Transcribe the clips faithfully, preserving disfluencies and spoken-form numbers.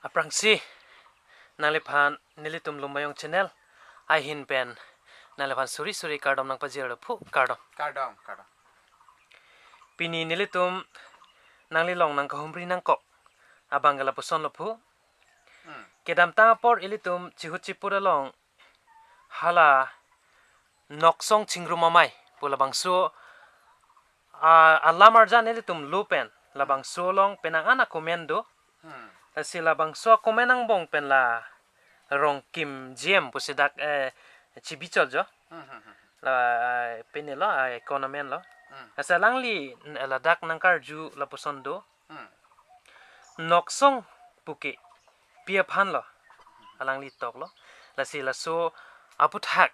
Aphrangsi nangliphan nelitum Lumayong Channel ahin pen nangliphan suri suri kardom nangpajirlo phu, kardom. Kardom, kardom. Pini nelitum nanglilong nangkahumri nangkok abang ke lapusonlo phu. Hmm. Kedamtang apor ilitum chihut chiput along hala Noksong Chingrum Amei pu labangso, ah, alam arjan ilitum lo pen labangso along penang an a-comment do. Hmm. Lasi labangso a-comment angbong pen la Rongkim Jem pusi dak, eh, chibichot jo. Hmm, hmm, hmm. La, eh, pini lo, ah, economy lo. Hmm. Lasi alangli, eh, ladak nangkarju lapuson do. Hmm. Noksong puke pi aphan lo, alangli toklo. Lasi laso aputhak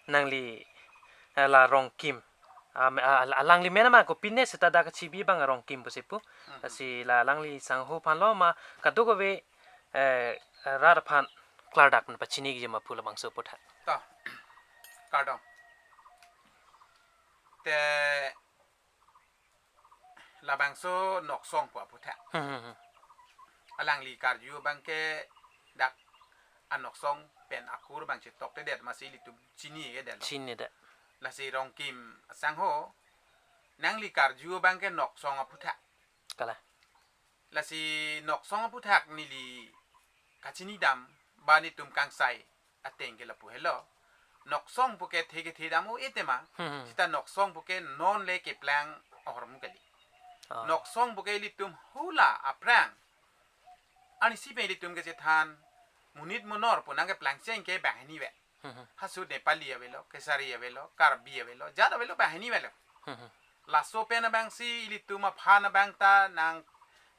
nangli, eh, la Rongkim, ah, me-, ah, alangli amen ma kopine seta dak chibi abang Rongkim pusi pu. Hmm. Lasi la alangli sangho aphan lo ma kadokave, eh, rat aphan klardak nangpachiniji ma pu labangso aputhak. To, kardom. Te labangso Noksong pu aputhak. Hmm, hmm, hmm. Alangli karju abang ke dak a-Noksong pen akur abang chetoktedet masi ilitum chinidedet lo. Chinidet. Lasi Rongkim asangho, nangli karju abang ke Noksong aputhak. Kalang. Lasi Noksong aputhak neli kachinidam ba netum kangsai ateng ke lapu helo. Noksong puke the kethe dam o etema. Hmm, hmm. Seta Noksong puke non le keplang ahormu kali. Ah. Noksong puke ilitum hula aphrang. Anisi pen ilitum kechethan monit monor pu nangkeplang cheng ke banghini vet. Hmm, hmm. Halaso Nepali avelo, Kachari avelo, Karbi avelo, jat avelo, banghini avelo. Hmm, hmm. Laso pen abangsi ilitum aphan abang ta nang,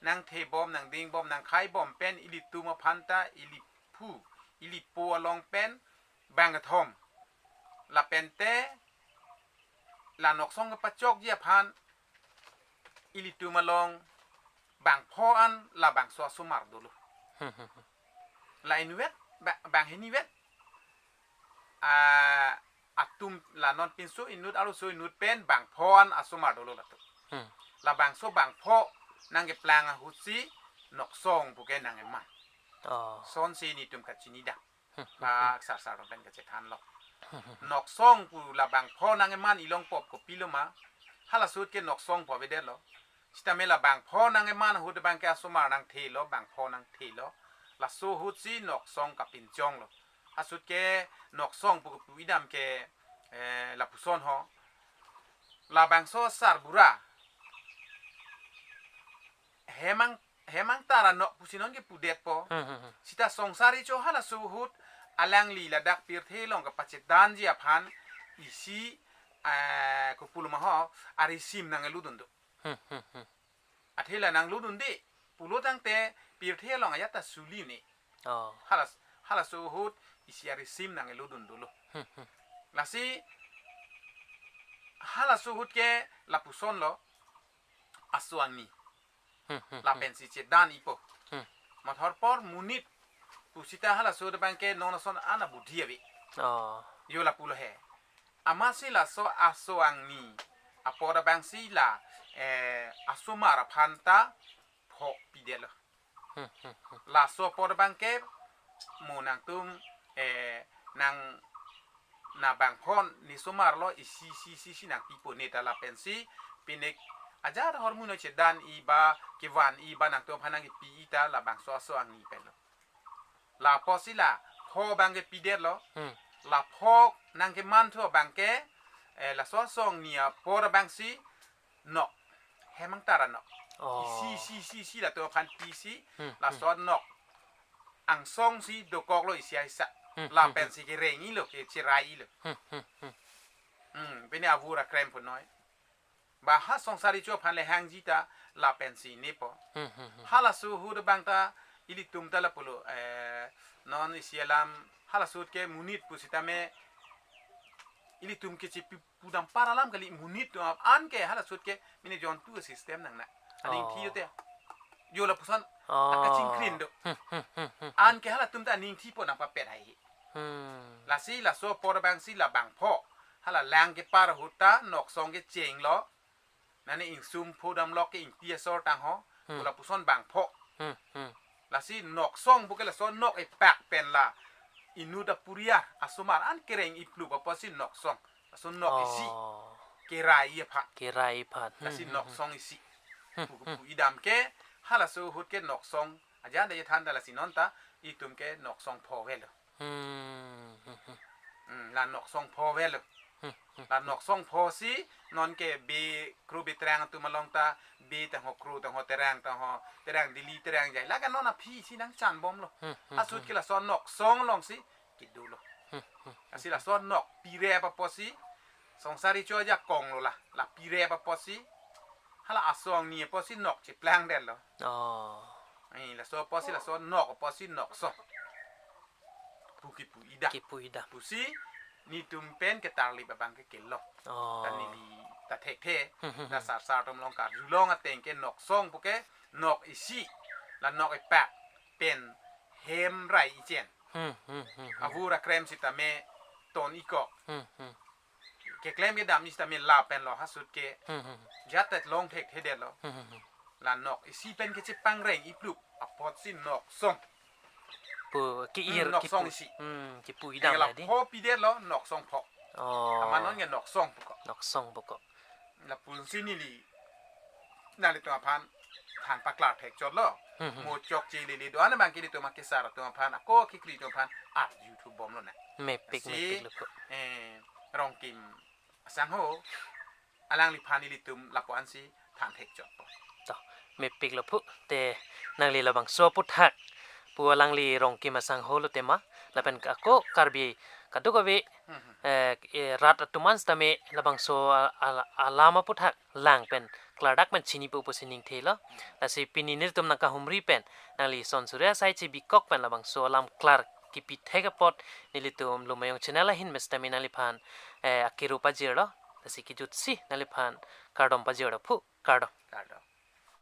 nangthebom, nangdingbom, nangkhaibom pen ilitum aphan ta iliphu, ilipo along pen bangkethom. Lapen te la Noksong kepachokji aphan ilitum along bangpho an labangso asomar dolo. Hmm, hmm, hmm. La inutvet, ba-, banghini vet. Ah, atum la non pinso inut, arloso inut pen bangpho an asomar dolo latum. Hmm. Labangso bangpho nangkeplang ahutsi Noksong puke nangkeman. Oh. Sonsi netum kachinidam. Hmm. Ba sarsar pen kachethanlo. Hmm. Noksong pu labangpho nangkeman ilong pop kopilo ma. Hala ahut ke Noksong pu avedetlo. Sitame labangpho nangkeman ahut abang ke asomar nangthelo, bangpho nangthelo. Laso ahutsi Noksong kapinchonglo. Halaso ahut ke Noksong pu kepu idam ke, eh, lapuson ho. Labangso sarbura. Hemang, hemang tara nok pusi non kepudetpo. Hmm, hmm, hmm. Seta Songsar Recho halaso ahut alangli ladak pirthe along kepachedamji aphan isi, eh, kopulo ma ho, arisim nanglutdun do. Hmm, hmm, hmm. Athe la nanglutdunde pulo tangte pirthe along ajat ta suli ne. Oh. Halas, halaso ahut isi arisim nanglutdun dolo. Hmm, hmm. Lasi halaso ahut ke lapusonlo aso angni. Hmm, hmm, hmm. Lapensi chedan ipo. Hmm. Mathar apor monit pu seta halaso ahut abang ke non ason ana budhi ave. Oh. Yo lapulo he. Amatsi laso aso angni apor abangsi la, eh, asomar aphan ta pho pidetlo. Hmm, hmm, hmm. Laso apor abang ke mo nangtum, eh, nang na bangpho nesomar lo isi isi isi isi nangpipo ne ta lapensi pinek ajat ahormu nangchedan i ba kevan i ba nangtum aphan nangkepi i ta labangso aso angni penlo. Lapusi la pho abang ke pidetlo. Hmm. La pho nangkeman thu abang ke, eh, laso aso angni apor abangsi nok. Hemang tara nok. Oh. Isi, isi, isi, isi, latum aphan pisi, hmm, laso nok angsong si dokoklo isi aisa. Hmm, lapensi kereng ilo, kecherai ilo. Hmm, hmm, hmm. Hmm, pini avur akrem punoi. Ba ha Songsar Recho aphan le hangji ta lapensi nepo. Hmm, hmm, hmm. Halaso ahut abang ta ilitum ta lapulo, eh, non isi alam halaso ahut ke monit pu sitame ilitum kechepi pudam par alam kali monit atum an ke halaso ahut ke mini jontu system nang na. Aning, oh, thi yo te. Yo lapuson, oh, akachingkrin do. Hmm, hmm, hmm, hmm. An ke halatum ta aning thipo nangpapet hai. Hmm. Lasi laso apor abangsi la bangpho. Hala lang kepar ahut ta Noksong kechenglo. Nani ingsum pho damlok ke Ingti asor tangho. Hmm. Pu lapuson bangpho. Hmm, hmm. Lasi noksong puke laso nok epak pen la inut apuriar asomar an kereng iplup apotsi noksong. Laso nok isi Oh, kerai aphan. Kerai aphan. Hmm, Lasi hmm, hmm. noksong isi. Hmm, Pu, hmm. pu idam ke halaso ahut ke noksong. Aja da ye than da lasi non ta itum ke noksong pho velo. Hmm, hmm, hmm. Hmm, la noksong pho velo. Hmm, hmm, La hmm. noksong pho si non ke be kro be terang atum along ta be tangho kro tangho terang tangho terang Delhi terang jai. La ka non aphi si nangchan bomlo. Hmm, hmm, Asut hmm. ke laso noksong alongsi kedo lo. Hmm, hmm. Lasi laso nok pirep apotsi songsari cho ajakong lo la. La pirep apotsi hala asong ni apotsi nok cheplang detlo. Oh. Eh, laso apotsi laso nok apotsi noksong. Pu kipu idam. Kipu idam. Pusi nitum pen ketarlip abang ke kelong. Oh. Ta neli ta thekthe. Hmm, hmm, Ta hmm. sarsar atum along karjulong ateng ke noksong puke nok isi. La nok epak pen hem rai ichen. Hmm, hmm, hmm, hmm. Avur akrem sitame ton ikok. Hmm, hmm. Keklem kedam ni sitame la pen lo hasut ke. Hmm, hmm, hmm. Jat tet long thekthe detlo. Hmm, hmm, hmm. La nok isi pen kechepangreng iplup apotsi noksong. Pu ki Hmm, ir noksong kipu. isi. Hmm, kipu Eng idam la la di. pho pi detlo noksong pho. Oh. Amanon ke noksong puko. Noksong puko. Lapunsi neli nanglitum aphan than paklar thek chotlo. Hmm, hmm. Mo chokche lele do-an abang ke ilitum akesar atum aphan ako kekri atum aphan arju thu bomlo na. Mepik, Lasi, mepik lo phu. eh, Rongkim asangho alangliphan ilitum lapu-ansi than thek chotpo. To, mepik lo phu. Te nangli labangso aphuthak pu alangli Rongkim asangho lo tema. Lapen ako Karbi kadokave Hmm, hmm. eh, eh, rat atum an sitame labangso a-, a-, alam aphuthak lang pen klardak pen chinipo pusi ningthelo. Lasi pini nelitum nangkahumri pen nangli Son Surya asai chebikok pen labangso alam klar kipi thek apot nelitum Lumayong channel ahin pen sitame nangliphan, eh, akiru pajirlo. Lasi kejutsi nangliphan kardom pajirlo phu, kardom. Kardom.